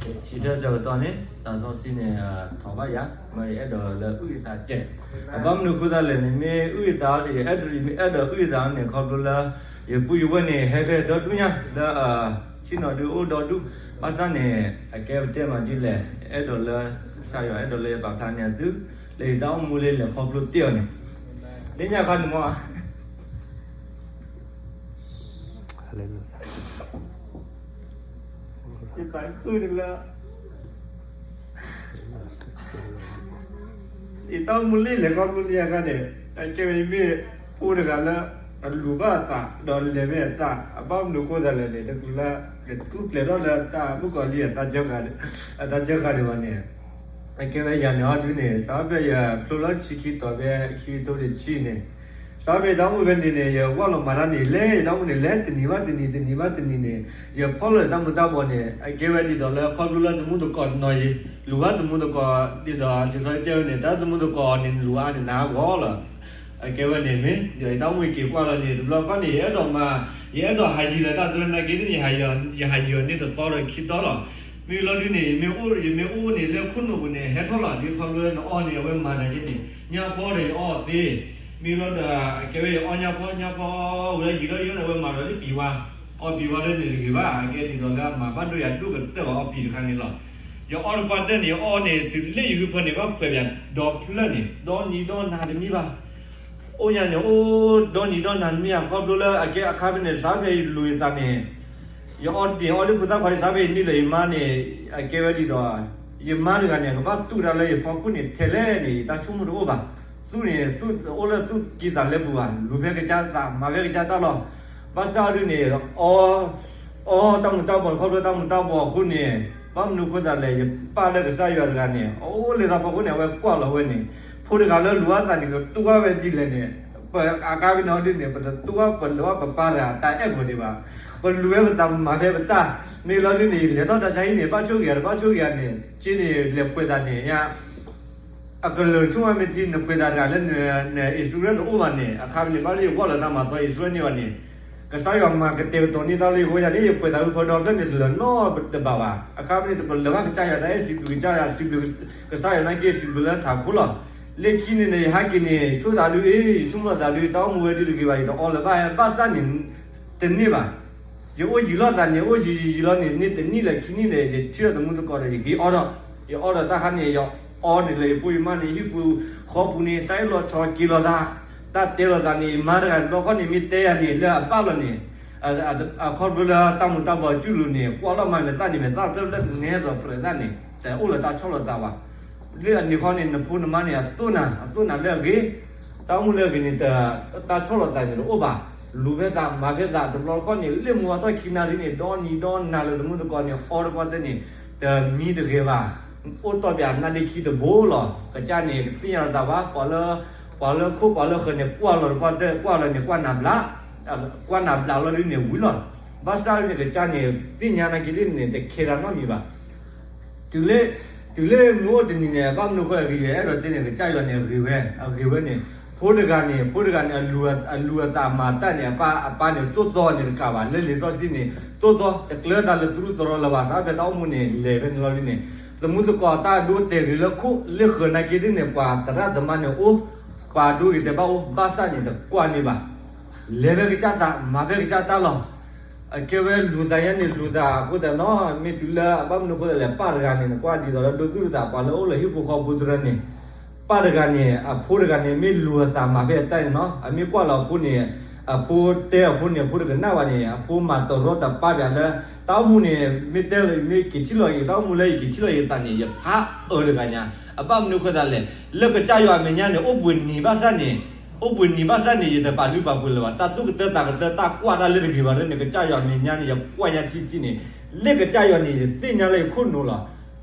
စံးထီၣ်ဆၢကတီၢ်န့ၣ် သးစီဆှံန့ၣ် ထိးဘၣ်ယၤ, မ့ၢ်ယအဲၣ်ဒိးလၢအုၣ်ယသးကဲး. အဘၣ်မနုၤအဃိသတးလဲၣ်န့ၣ် မ့ၢ်အုၣ်ယသးဒီး ယအဲၣ်ဒိး မ့ၢ်အဲၣ်ဒိးအုၣ်ယသးန့ၣ် ခီဖျိလၢ ယပုၢ်ယဝဲၢ်န့ၣ် ဟဲဖဲဒီဒူၣ်ညါ လၢ ဆ့ၣ်နီၤဒုအိၣ်ဒီဒူၣ်, ဘၣ်ဆၣ်န့ၣ် အကဲပတဲမၤဒ်လဲၣ်, အဲၣ်ဒိးလၢ ကစၢ်ယွၤအဲၣ်ဒိးလၢယပာ်ဖျါန့ၢ်သု လၢယတၢ်အိၣ်မူလၢလဲၤခီဖျိတ့ၢ်အီၤန့ၣ်, လၢညါခါန့ၣ်မ့ၢ် ယသးခုတလၢ ယတၢ်အိၣ်မူလၢလဲၤခီဖျိလၢညါခါန့ၣ် အကဲဝဲမ့ၢ်ဖိတဂၤလၢ အလူၤဘၣ်အသး ဒီးလဲၤဝဲအတၢ် အဘၣ်မနုၤအဃိသတးလဲၣ်န့ၣ် တချုးလၢ ကထူၣ်ဖျဲးထီၣ်လၢတၢ်မုၣ်ကီၤလံၢ် အတၢ်ကၢဃာ်ဒံးဘၣ်န့ၣ် အကဲဝဲယၤန့ၣ်အီၤဒုန့ၣ် စးဖဲယဖျိလၢဆံခံတီၤဖဲခံကထိတဆံန့ၣ် စးဖဲယတၢ်အိၣ်မူဖဲန့ၣ်န့ၣ် ယဝၢ်လီၤမၤတၢ်န့ၣ် လဲၤယတၢ်အိၣ်မူန့ၣ် လဲၤတနံၤဘၣ်တနံၤ တနံၤဘၣ်တနံၤန့ၣ် ယဖီၣ်လီၤယတၢ်မူၤတၢ်ဘှီးန့ၣ် အကဲဝဲဒ်သိးလၢခီဖျိလၢသမူသကိးနီၤယံၤ လူၤဘၣ်သမူသကိး ဒ်သိးလံာ်စီဆှံတဲဝဲန့ၣ် တၢ်သမူသကိးန့ၣ် လူၤအါန့ၣ်နၤအဂီၢ်လီၤ. အကဲဝဲန့ၣ်မ့ၢ် ဒီးယတၢ်အိၣ်မူယက့ၤကွၢ်လီၤန့ၣ် တဘျီခီန့ၣ် ယအဲၣ်ဒိးမၤ ယအဲၣ်ဒိးဟးယံၤလၢတၢ်တရၢနာ်က့သ့ၣ်န့ၣ် ယဟးယံၤအီၤန့ၣ်တသီဒီးခံသီလီၤ. မ့ၢ်လီၤဒုန့ၣ် ယမ့ၢ်အိၣ် ယမ့ၢ်အိၣ်န့ၣ် လၢခိၣ်နူာ်ပူၤန့ၣ် ဟဲထီၣ်လီၤ ဒ်ခီဖျိလၢနအီၣ်န့ၣ် အဝဲမၤတၢ်က့န့ၣ် ညါဖီဒီးယအီၣ်သ့ မ့ၢ်လီၤဒီး အကဲဝဲယအီၣ်ညါဖီ ညါဖီ ဝဲလၢယံၤလီၤယံၤလီၤ အဝဲမၤဒီးလၢပံၤဝါ အီၣ်ပံၤဝါဒီးန့ၣ်တဂ့ၤဘၣ် အကဲဒ်သိးလၢအမၤဘၣ်ဒိယၤဒိၣ်ကတၢၢ်ဘၣ် အီၣ်ပံၤတခါန့ၣ်လီၤ. ယအီၣ်တပှၢ်တၢၢ်န့ၣ် ယအီၣ်န့ၣ် တုၤလၢယဟုဖၢန့ၣ် ဘၣ်ဖှဲးပၠးဒီဖျၢၣ်န့ၣ် ဒီနံၤဒီနၤတမံၤဘၣ် အိၣ်ညါန့ၣ် အိၣ်ဒီနံၤဒီနၤတမံၤဧါ ခီဖျိလၢအကဲအခါဖဲန့ၣ် စးဖဲယလူၤယသးန့ၣ် ယအီၣ်ဒ့ၣ်အီၣ်လၢဖိသၣ်ခွါ ယစးဖဲယန့ၢ်လၢယမါန့ၣ် အကဲဝဲဒ်သိး ယမါတဂၤန့ၣ် ကဘၣ်တူၢ်တၢ်လၢယဖီခိၣ်န့ၣ် ထဲလဲၣ်န့ၣ် ယတၢ်ဆိကမိၣ်တအိၣ်ဘၣ်. သူန့ၣ် သူအိၣ်လၢသူၣ်ကံၢ်သးလဲပူၤဘၣ် လူၤဖဲကစၢ်သး မၤဖဲကစၢ်တၢ်လီၤ. ဘၣ်ဆၣ်အီၤဒုန့ၣ် အီ အီတၢ်မူၤတၢ်ဘှီး ခီဖျိတၢ်မူၤတၢ်ဘှီးအဃိန့ၣ် ဘၣ်မနုၤအဃိသတးလဲၣ် ယပၢ်လၢကစၢ်ယွၤတဂၤန့ၣ် အအိၣ်လၢသးဖီခိၣ်န့ၣ် အဝဲကွၢ်လီၤဝဲန့ၣ် ဖိတဂၤလၢလူၤအသးန့ၣ် ကတူၢ်ဘၣ်ဝဲဒ်လဲၣ်န့ၣ် ပအကါဖဲန့ၣ်အီၤဒုန့ၣ် ပတတူၢ်ဘၣ်ပလၢၤဘၣ်ပပၢ်တဂၤတၢ်အဲၣ်ပှၤဒံးဘၣ်. ပလူၤဝဲပသးမၤဖဲပတၢ် မ့ၢ်လီၤဒုန့ၣ် လဲၤထီၣ်တၢ်ဆါဟံၣ်န့ၣ် ဘၣ်ဆိၣ်ဂ့ၤဒီးဘၣ်ဆိၣ်ဂ့ၤန့ၣ် က့န့ၣ် လဲၤပှဲၤသးန့ၣ် ညါ အကလုာ်ဆိကမိၣ်မ့ၢ်ထံ နပှဲၤသးတဂၤလၢန အံၣ်စရ့လးတအိၣ်ဘၣ်န့ၣ် အခါဖဲန့ၣ် ဘၣ်လၢယကွၢ်လီၤတၢ်မၤသီအံၣ်စရ့လးန့ၣ်ဘၣ်န့ၣ် ကစၢ်ယွၤမၤကတဲာ်ကတီၤန့ၢ်တၢ်လၢယဂီၢ်ယၤန့ၣ် ယပှဲၤသးဖုဖီဒီဖျၢၣ်န့ၣ် တလၢၤနီတဘးဘၣ်. အခါဖဲန့ၣ် တပလၢၤဘၣ်ကစၢ်ယွၤတၢ်အဲၣ် စံးဘျုးကစၢ်ယွၤ စံးဘျုးကစၢ်ယွၤနာ်က့ စံးဘျုးလၢထးခိၣ်လီၤ. လၢခံန့ၣ်န့ၣ် ယဟဲက့ၤန့ၣ် ဆိသးဒုအ့ၣ် ယဆိကမိၣ်သးဒု တၢ်အိၣ်မူဝဲဒုတဂ့ၤဘၣ် ယတအီလၢၤဘၣ် ဘၣ်ဆၣ်န့ၣ် တန့ၢ်ဘၣ် ယအိၣ်ယံၤလီၤသးန့ၣ် အိၣ်ယံၤယံၤယံၤလီၤန့ၣ် န့ၢ်တနံၣ်လၢခံနံၣ်န့ၣ် ယထံၣ်လီၤသမူသကိးဒီး ယက့ၤအီၣ်ဒီး ယအီၣ်ဒီးတၢ်ခါန့ၣ် ယအီန့ၣ်လၢယဖိယမါန့ၣ် ဟံၣ်ပူၤဃီပူၤန့ၣ် တၢ်အ့ၣ်လိာ်ဆိးက့လိာ်သး တၢ်တဲလိာ်သးန့ၣ် ယမါတဂၤတဘျီခီန့ၣ် မ့ၢ်တဲယၤန့ၣ် လၢအပၢ်လီၤန့ၣ် အခီဖျိလၢတၢ်မူၤတၢ်ဘှီးကၠူၣ်လူၤန့ၣ် ကွၢ်လီၤမၤမဲာ်သၣ်န့ၣ် မဲာ်သၣ်ဖျၢၣ်ဖျၢၣ်န့ၣ်သိးပြဲးသၣ်န့ၣ် တအိၣ်လၢတၢ်ဆီၣ်လီၤသးဘၣ်. လၢအန့ၣ်ခီန့ၣ် နဖိနမါန့ၣ် အသိၣ်နၤ အသိၣ်နၤလၢအဂ့ၤ တၢ်အိၣ်မူလၢအဂ့ၤန့ၣ် တၢ်ဆီၣ်လီၤသးန့ၣ်တအိၣ်ဘၣ်. လူၤဖဲသး မၤဖဲသး တဘျီခီန့ၣ် လၢမူဝါထီၣ်ခံနၣ်ရံၣ်န့ၣ် ဒီနံၤဒီနၤလၢသမူသကိးန့ၣ် အီတပှၢ်တၢၢ်န့ၣ် တမံတဂ့ၤဘၣ်. အိၣ်တီၢ်ပၠးနါဒ့ခံတဘိလီၤ. ကစၢ်န့ၣ်တသ့ၣ်ညါလီၤသးဘၣ် ပှၤလၢ ပှၤလၢခိၣ်ပှၤလၢဃၢၤန့ၣ် ကွၢ်လီၤတပှၢ်တၢၢ် ကွၢ်လီၤန့ၣ် ကွၢ်နၤဘျး ကွၢ်နၤဘျးလီၤဒုန့ၣ်ဝံၤလီၤ. ဘၣ်ဆၣ်ဒုန့ၣ် ကစၢ်န့ၣ် သ့ၣ်ညါနာ်က့သ့ၣ်န့ၣ် တခဲဒၣ်နီတမံၤဘၣ်. တုၤလၢ တုၤလၢမုၢ်အိၣ်တနံၤန့ၣ် ဘၣ်မနုၤဃိအဂ့ၤ ယအဲၣ်ဒိးတဲန့ၣ် ကစၢ်ယွၤန့ၣ် အဂ့ၤဝဲ အဂ့ၤဝဲန့ၣ် ဖိတဂၤန့ၣ် ဖိတဂၤန့ၣ် အလူၤအသးမၤတၢ်န့ၣ် အပၢ် အပၢ်န့ၣ် သိၣ်သီန့ၣ်တကးဘၣ် လၢလံာ်စီဆှံန့ၣ် သိၣ်သီ တကျၢၤသးလၢသရူးသရီလၢၤဘၣ် စးဖဲတၢ်အိၣ်မူန့ၣ် လဲၤဖဲန့ၣ်လီၤဒ်န့ၣ် သမူသကိးတၢ်အဒိတဲာ်ဂ့ၤလၢခိၣ် လၢဃၢၤနာ်က့သ့ၣ်န့ၣ် ပှၤသရၣ်သမါန့ၣ်အိၣ် ပှၤဒိဂ့ၤတဲာ်ဘၣ်အိၣ် ဘၣ်ဆၣ်န့ၣ် တကွၢ်န့ၢ်ဘၣ် လဲၤဖဲကစၢ်သး မၤဖဲကစၢ်တၢ်လီၤ. အကဲဝဲလူၤသးယါန့ၣ် လူၤသးအဃိသတးနီၤ မ့ၢ်တုၤလၢအဘၣ်မနုၤအဃိသတးလဲၣ် ပၢ်တဂၤန့ၣ် နကွၢ်ဒ်သိးလၢဒိသူၣ်ဒိသး ပှၤလၢအိၣ်လၢဟံၣ်ဖိဃီဖိတရၢန့ၣ် ပၢ်တဂၤန့ၣ် အဖိတဂၤန့ၣ် မ့ၢ်လူၤအသးမၤဖဲအတၢ်န့ၣ်နီၤ အမ့ၢ်ကွၢ်လီၤအဖိန့ၣ် အဖိတဲအဖိန့ၣ် အဖိတကနၣ်ဘၣ်န့ၣ် အဖိမၤတရီတပါပၠးလၢ တၢ်အိၣ်မူန့ၣ် မ့ၢ်တဲလၢ မ့ၢ်က့ၤထံၣ်လီၤအံၤ တၢ်အိၣ်မူလၢယက့ၤထံၣ်လီၤယသးန့ၣ် ယဖးအၢတဂၤညါ အဘၣ်မနုၤအဃိသတးလဲၣ် လၢကစၢ်ယွၤအမဲာ်ညါန့ၣ် အိၣ်ဘှံးနံၤဘၣ်ဆၣ်န့ၣ် အိၣ်ဘှံးနံၤဘၣ်ဆၣ်န့ၣ် ယတပာ်လုၢ်ပာ်ပှ့ၤလၢၤဘၣ် တၢ်သူၣ်ကတၢၢ်သးကတၢၢ် တၢ်ကွၢ်တၢ်လၢတဂ့ၤဘၣ်န့ၣ် ကစၢ်ယွၤအမဲာ်ညါန့ၣ် ယကွၢ်ညါထံထံန့ၣ် လၢကစၢ်ယွၤန့ၣ် ယသ့ၣ်ညါလၢယခိၣ်နူာ်လီၤ.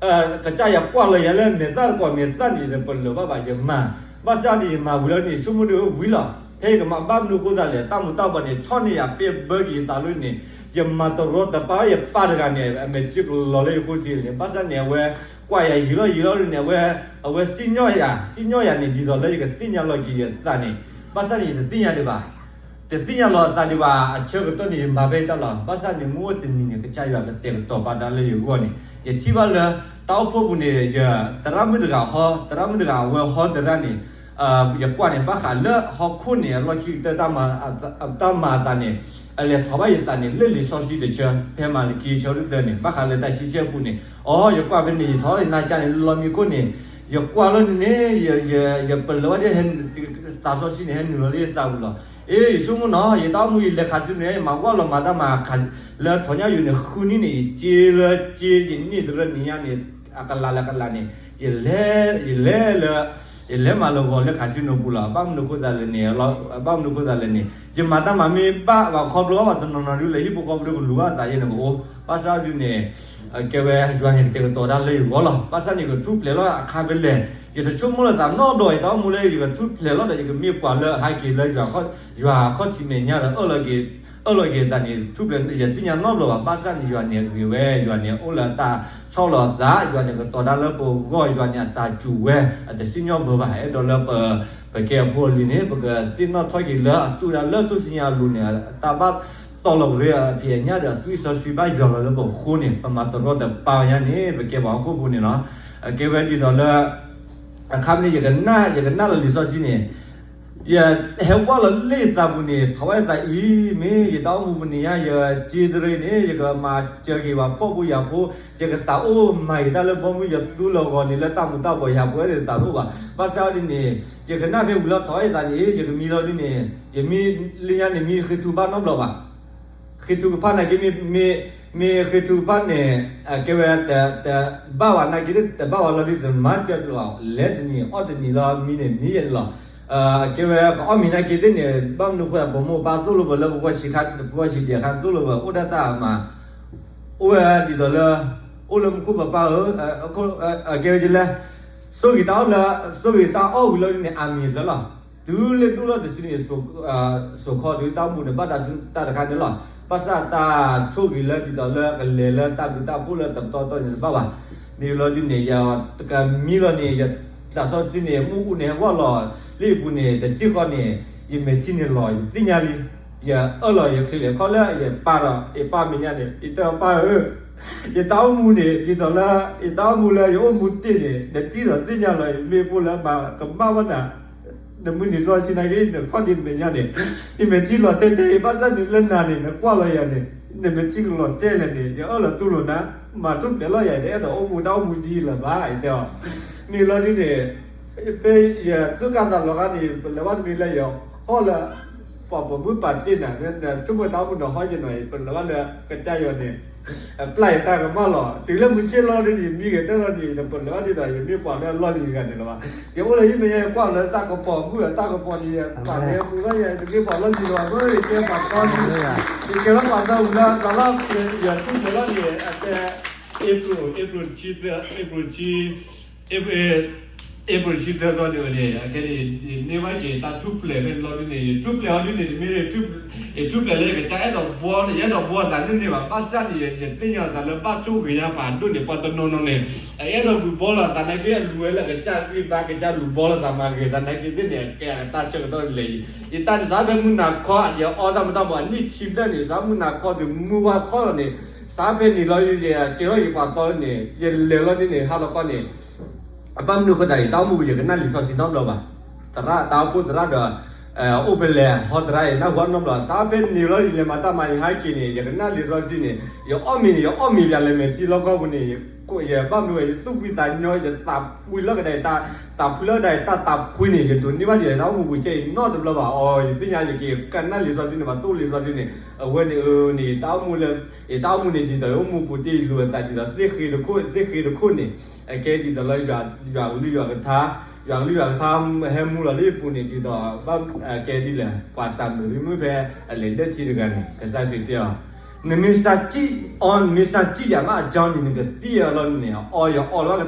ကစၢ်ယွၤကွၢ်လီၤယၤလၢမဲာ်သၣ်တကိးမဲာ်သၣ်န့ၣ် ယတပလၢၤဘၣ်ဘၣ် ယမၤ ဘၣ်ဆၣ်န့ၣ် ယမၤဝံၤလီၤန့ၣ် ဆိကမိၣ်ဒုးဝံၤလီၤ ဖဲယကမၤဘၣ်မနုၤအဃိသတးလဲၣ် တၢ်မူၤတၢ်ဘှီးန့ၣ် ဆီၣ်န့ၢ်ယၤပဲဘၢက့ၤယသးလီၤန့ၣ် ယမၤတရီတပါယပၢ်တဂၤန့ၣ် အမဲာ်ထံကလီၤလၢယဃိစ့ၢ်န့ၣ် ဘၣ်ဆၣ်န့ၣ် အဝဲ ကွၢ်ယၤယံာ်လီၤယံာ်လီၤန့ၣ် အဝဲ အဝဲစံၣ်ညီၣ်ယၤ စံၣ်ညီၣ်ယၤန့ၣ် ဒ်သိးလၢယကသ့ၣ်ညါလီၤက့ၤယသးန့ၣ် ဘၣ်ဆၣ်န့ၣ် ယတသ့ၣ်ညါဒံးဘၣ် တသ့ၣ်ညါလီၤအသးဒံးဘၣ် အဆၢကတီၢ်န့ၣ် ယမၤဖဲအံၤတၢ်လီၤ. ဘၣ်ဆၣ်န့ၣ် မုၢ်အိၣ်တနံၤန့ၣ် ကစၢ်ယွၤကတဲာ်ကတီၤပာ်တၢ်လၢယဂီၢ်န့ၣ် ယထံၣ်ဘၣ်လၢ တၢ်အိၣ်ဖှိၣ်ပူၤန့ၣ် ယသရၣ်မုၣ်တဂၤဟီ, သရၣ်မုၣ်တဂၤအဝဲဟီသရၣ်န့ၣ် ယကွၢ်န့ၣ် ဘၣ်ဃးလၢဟီၣ်ခိၣ်န့ၣ် အလီၢ်ခံကတၢၢ် တၢ်မၤအသးန့ၣ် အလဲၤထီၣ်ဘၣ်ယသးန့ၣ် လၢလံာ်စီဆှံတဆၢ ဖဲမၤလကံဆၢတၢန့ၣ် ဘၣ်ဃးလၢတၢ်ဆံဆဲၣ်ပူၤန့ၣ် အိ ယကွၢ်ဖဲန့ၣ် ယထီၣ်ယနါကၢ်န့ၣ် လီၤမံခိၣ်န့ၣ် ယကွၢ်လီၤန့ၣ် ယပလၢၤဘၣ်ဒ် သးစီဆှံန့ၣ် ဟဲနုာ်လီၤလၢယသးပူၤလီၤ. အ့ ယဆိကမိၣ်နီၤ ယတၢ်အိၣ်မူ ယလဲၤခးဆူန့ၣ် ယမၤဝဲလီၤမၤတၢ်မၤခး လၢထီၣ်ညၣ်ယိၤန့ၣ် ဃုနံၣ်န့ၣ် ယစ့လၢစ့ ယန့ၢ်တရၢနံၤညါန့ၣ် အကလးလၢကလးန့ၣ် ယလဲၤ ယလဲၤလၢ ယလဲၤမၤလၢဂီၤလၢခးဆူနိပူၤလီၤ. ဘၣ်မနုၤဃိသးလဲၣ်န့ၣ် ဘၣ်မနုၤဃိသးလဲၣ်န့ၣ် ယမၤတၢ်မၤမ့ၢ်ဘၣ်ဘၣ်ခီဖျိဘၣ်တနီၤနီၤဒုလၢဟံၣ်ဖိဃီဖိကလူၤဘၣ်သးယဲန့ၣ်ကအိၣ် ဘၣ်ဆၣ်ဒုန့ၣ် ကဲဝဲယွၤန့ၣ်ကတဲာ်ကတီၤတၢ်လၢယဂီၢ်လီၤ. ဘၣ်ဆၣ်န့ၣ် ယကထူၣ်ဖျဲးလီၤအခါဖဲလဲၣ် ယတဆိကမိၣ်လၢသးနီတဘျီ ယတၢ်အိၣ်မူလၢယကထူၣ်ဖျဲးလီၤဒီး ယကမ့ၢ်ပှၤလၢအဟဲက့ၤလၢ ယွၤအခီၣ်ထံးမဲာ်ညါဒီး အၢၣ်လီၤက့ၤအသးန့ၣ် ထူၣ်ဖျဲး ယသ့ၣ်ညါနီတဘျီဘၣ်. ဘၣ်ဆၣ်န့ၣ် ယွၤန့ၣ်ဂ့ၤဝဲ ယွၤန့ၣ်အိၣ်လၢတၢ်ဆီၣ်လီၤသး ယွၤန့ၣ်ကတီၤတၢ်လၢပဂီၢ် ယွၤန့ၣ်အသးစူၤဝဲ အတစံၣ်ညီၣ်ဘၢဘၣ်. အဲၣ်ဒိးလၢပ ပကဲအဖိအလံၤန့ၣ် ပကသ့ၣ်နီၣ်ထီၣ်က့ၤလၢအသူၣ်ဒၣ်လၢထူၣ်စုညါအလိၤန့ၣ် တၢ်ဘၣ်တီၢ်လီၤကရၢအဖံးအညၣ်ဒီး အသွံၣ်စီဆှံဘၣ်ယွၤလီၤလၢပဃိန့ၣ် ပမၤတရီတပါညါန့ၣ် ပကဲပှၤဟီၣ်ခိၣ်ဖိန့ၣ်လီၤ. အကဲဝဲဒ်သိးလၢ အခါမ့ၢ်န့ၣ် ယကနၣ် ယကနၣ်လီၤလံာ်စီဆှံန့ၣ် ယဟဲဝဲလီၤလၢယသးပူၤန့ၣ် ထီၣ်ဝဲယသးအံၤ မ့ၢ်ယတၢ်အိၣ်မူပူၤန့ၣ်ညါ ယစ့တရၢန့ၣ် ယကမၤစၢၤက့ၤပှၤဖှီၣ်ဖိယာ်ဖိ ယကသးအိၣ်မၤယတၢ်လၢဘီမုၢ် ယသူလီၤဂီၤန့ၣ် လၢတၢ်မူၤတၢ်ဘှီး ယဟးပှဲၤဒၣ်တသးတအိၣ်ဘၣ်. ဘၣ်ဆၣ်ဒ်န့ၣ် ယကနၣ်ဖဲဝံၤလီၤ ထီၣ်ဝဲယသးန့ၣ် ယကမံလီၤဒ်န့ၣ် ယမံလၢညါန့ၣ် မံဃ့ထုကဖၣ်နီတဘျီဘၣ်. ဃ့ထုကဖၣ်နာ်က့ မ့ၢ် မ့ၢ်ဃ့ထုကဖၣ်န့ၣ် ကဲဝဲ တဘၣ်ဝဲနာ်က့ တဘၣ်ဝဲလီၤဒ် တမၤစၢၤတလီၤ လဲၤတနံၤအီၣ်တနံၤလီၤ မံန့ၣ်မံယဲန့ၣ်လီၤ. ကဲဝဲကအီၣ်မ့ၤနာ်က့သ့ၣ်န့ၣ် ဘၣ်မနုၤဃိ ပမိၢ်ပပၢ်သိၣ်လိပှၤလၢပဂီၢ်ဆံးခါ ပဂီၢ်ဆံးဒဲးခါ သိၣ်လိပှၤအိၣ်ဒၣ်တၢ်မၤ အိၣ်ဝဲဒ်သိးလၢ အိၣ်လၢမူခိၣ်ပပၢ်ဧၢ ကဲဝဲဒ်လဲၣ် ဆိၣ်ဂ့ၤတၢ်အီၣ်လၢ ဆိၣ်ဂ့ၤတၢ်အီၣ်ဝံၤလီၤဒ်န့ၣ် အမံၤဘျီလီၤ. တုၤလၢဒိၣ်ထီၣ်တစုန့ၣ် စိာ်ခီတုၤတၢ်အိၣ်မူန့ၣ် ဘၣ်တၢ်ဆူတၢ်တခါန့ၣ်လီၤ. ဘၣ်ဆၣ်တၢ်ဆိၣ်ဂ့ၤလၢဒ်သိးလၢကလဲၤလၢတၢ်ဘျုးတၢ်ဖှိၣ်လၢတပတီၢ်တီၢ်န့ၣ်တဘၣ်ဘၣ်. မ့ၢ်လီၤဒ်န့ၣ် ယတကမံလီၤန့ၣ် ယသးစီဆှံန့ၣ် မူၣ်အူန့ၣ် ဟဲဝဲလီၤလၢယပူၤန့ၣ် တထံၣ်ဃီန့ၣ် ယမဲာ်ထံန့ၣ်လီၤ ယသ့ၣ်ညါလံ ယအၢၣ်လီၤယချ့လဲၤခီလၢယပၢ်ဒီး ယပၢ်မဲာ်ညါန့ၣ် ယတဲပၢ်ဧၢ ယတၢ်အိၣ်မူန့ၣ် ဒ်သိးလၢ ယတၢ်အိၣ်မူလၢယအိၣ်မူတ့ၢ်န့ၣ် နတံၢ်ဒီးသ့ၣ်ညါလီၤ ယမ့ၢ်ဖိလၢမၤကမၣ်ဝဲနၤ နမုၢ်နံၤစီဆှံနာ်က့ နခီၣ်ဒံးမဲာ်ညါန့ၣ် ယမဲာ်ထံလီၤတဲာ်တဲာ် ယဘၣ်တၢ်န့ၣ်လၢနၤန့ၣ် နကွၢ်လီၤယၤန့ၣ် နမဲာ်ထံကလီၤတဲာ်လဲၣ်န့ၣ် ယအၢၣ်လီၤတူၢ်လိာ်နၤ မၤထူၣ်ဖျဲးလီၤယၤ တအဲၣ်ဒိးအိၣ်မူတၢ်အိၣ်မူဒ်အံၤလၢၤဘၣ် ယတဲအီၤ မ့ၢ်လီၤဒ်န့ၣ် ဖဲယသူၣ်ကၢ်သးလီၤခါန့ၣ် ပလဲၤဘၣ်တမံၤလၢယဟီၣ်လၢ ပှၤပိာ်မုၣ်ပာ်တ့ၢ်နၤ နဆိကမိၣ်တၢ်အိၣ်မူန့ၣ်ဟီၣ်ယနီၤ ပလဲၤဘၣ်လၢကစၢ်ယွၤန့ၣ် ပျၢ်ယတၢ်ကမၣ်လီၤ တုၤလၢမုၢ်ဆ့ၣ်လီၤဒ်န့ၣ် မံဂ့ၤတၢ်လီၤန့ၣ် ပလဲၤဘၣ်ဒ်သိးယမ့ၢ်ပှၤလၢအလီၢ်လံၤတဂၤန့ၣ်လီၤဘၣ် ယအိၣ်လၢဟံၣ်မဲာ်ညါ ယကွၢ်လၢတၢ်ကပီၤမုၣ်လၢတၢ်ကပီၤန့ၣ် ယပာ်လၢမူဘၣ်ယၤ ယတမ့ၢ်ပှၤလီၢ်လံၤလီၤဘၣ် ယကဲပှၤတီလံ ယကဲလၢပှၤတီဝံၤလၢသးလီၢ် ယသူၣ်ဖျဲးလီၤန့ၣ် အတဲ April April တဆံသၢ April တဆံ April တဆံသၢသီန့ၣ်န့ၣ် အခဲန့ၣ် န့ၢ်ဘၣ်က့ၤတၢ်ထူၣ်ဖျဲးဖဲန့ၣ်လီၤဒ်န့ၣ် ယထူၣ်ဖျဲးအီၤဒ်န့ၣ် တမ့ၢ် ယထူၣ်ဖျဲးလၢယကစၢ်အဲၣ်ဒိးဘှီန့ၣ် ယအဲၣ်ဒိးဘှီအသးန့ၣ်န့ၣ်ဘၣ် ဘၣ်ဆၣ်န့ၣ် ယသ့ၣ်ညါအသးလၢဘၣ်ဆိၣ်ဂ့ၤညါပှၤဒိၣ်န့ၣ် ပှၤတနီၤနီၤန့ၣ် အအဲၣ်ဒိးဂုာ်ဘှီလီၤအသးနာ်က့ အလူၤဝဲလၢအကစၢ်ဂံၢ်ဘါ ကစၢ်လူၤဘှီလီၤသးမၤဂ့ၤသးနာ်က့သ့ၣ်န့ၣ် အကဲတၢ်ဆၢကတီၢ်လဲၤအံၤ ယတၢ်န့ၣ် စးဖဲမုၢ်နၤခီ ယအီၣ်တၢ်မူၤတၢ်ဘှီးအနံၣ်ဆံဘျဲၣ်န့ၣ် စးမုၢ်နၤခီတုၤမုၢ်ဝါခီလီၤန့ၣ် စးဖဲန့ၣ်လီၤ ယကဲထီၣ်ယပှၤတီန့ၣ် ယလဲၤလီၤဒ်န့ၣ် ဟါလီၤခီန့ၣ် အဘၣ်မနုၤဃိသတး ယတၢ်အိၣ်မူပူၤ ယကနၣ်လံာ်စီဆှံနီတဘျီဘၣ်. သရၣ် တၢ်အိၣ်ဖှိၣ်သရၣ်ဒီး အိၣ်ဖဲလဲၣ် ဟီသရၣ် ယနၢ်ဟူနီတဘျီ စးဖဲန့ၣ်လီၤ ယလဲၤမၤတၢ်မၤ ယဟဲက့ၤန့ၣ် ယကနၣ်လံာ်စီဆှံန့ၣ် ယအီၣ်မ့ၤန့ၣ် ယအီၣ်မ့ၤပျးလဲၤမဲာ်ထံလီၢ်ကီၢ်ပူၤန့ၣ် ယဘၣ်မနုၤဝဲ ယသူၣ်ဖှံသးညီ ယသးဖှံလီၤကဒါ သးဖှံလီၤကဒါ ယတၢ်သးဖှံန့ၣ် ယဒိးန့ၢ်ဘၣ်ဒ်ယတၢ်အိၣ်မူပူၤ ကဲအံၤနီတဘျီဘၣ်အီၤ ယသ့ၣ်ညါ ယကကနၣ်လံာ်စီဆှံန့ၣ် ဘၣ်သိၣ်လံာ်စီဆှံန့ၣ် အဝဲန့ၣ်န့ၣ် ယတၢ်အိၣ်မူလၢ ယတၢ်အိၣ်မူန့ၣ် ဒ်သိးယအိၣ်မူပူၤတ့ၢ် ယလူၤအသးဒ်သိး သ့ၣ်ဃ့တခိၣ် သ့ၣ်ဃ့တခိၣ်န့ၣ် အကဲဒ်သိးလၢ ယွၤကလုၢ်ယွၤကထါ ယွၤကလုၢ်ယွၤကထါ ဟဲမူလီၤလၢယပူၤန့ၣ် ဒ်သိး ကဲဒ်လဲၣ် ပှၤစၤမရံမုၣ်ဖဲအလဲၤဒၢထံတဂၤန့ၣ် ကစၢ်ခရံာ်တဲအီၤ နမ့ၢ်စၢ်ထံၣ်အီၤ နမ့ၢ်စၢ်ထံၣ်ယၤမးအကၠီန့ၣ် နကသံအီၤလီၤန့ၣ် အီၤယအီၤလီၤ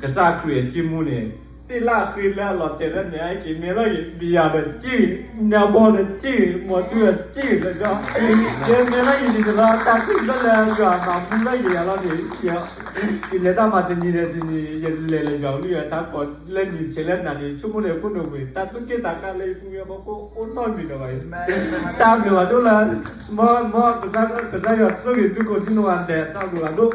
ကစၢ်ခရံာ်အထံမူန့ၣ် လၢအဃ့လၢအလီၤတဲာ်လၢန့ၣ် အက့ၤမဲာ်လီၤယံၤ ဘံယၤဒီးစံၣ်, နၢ်ဘီဒီးစံၣ်, မီၤထူဒီးစံၣ်လၢကီ, က့ၤမဲာ်လီၤယံၤန့ၣ်လီၤ တၢ်သ့ၣ်နီၣ်လၢယွၤမၤမူလၢယံၤယၤလီၤန့ၣ်, ယလဲၤတၢ်မၤတနံၤဒီးတနံၤ ယလဲၤလၢယွၤကလုၢ်ယွၤတၢ်ကိးလၢနံၤဆဲးလၢနၤန့ၣ် ဆိကမိၣ်န့ၣ်ခိၣ်နူာ်ပူၤန့ၣ် တၢ်သူၣ်က့ၣ်သးကါလၢယပုၢ်ဝဲၢ်ဖီခိၣ်အိၣ်နီတမံၤဒီးဘၣ်, တၢ်ဘျုးဘၣ်ဒိၣ်လၢ မ်ကစၢ်ယွၤဆိၣ်ဂ့ၤသုကိးဒံနီၢ်ဂၤဒဲး တၢ်ဘျုးဘၣ်ဒိၣ်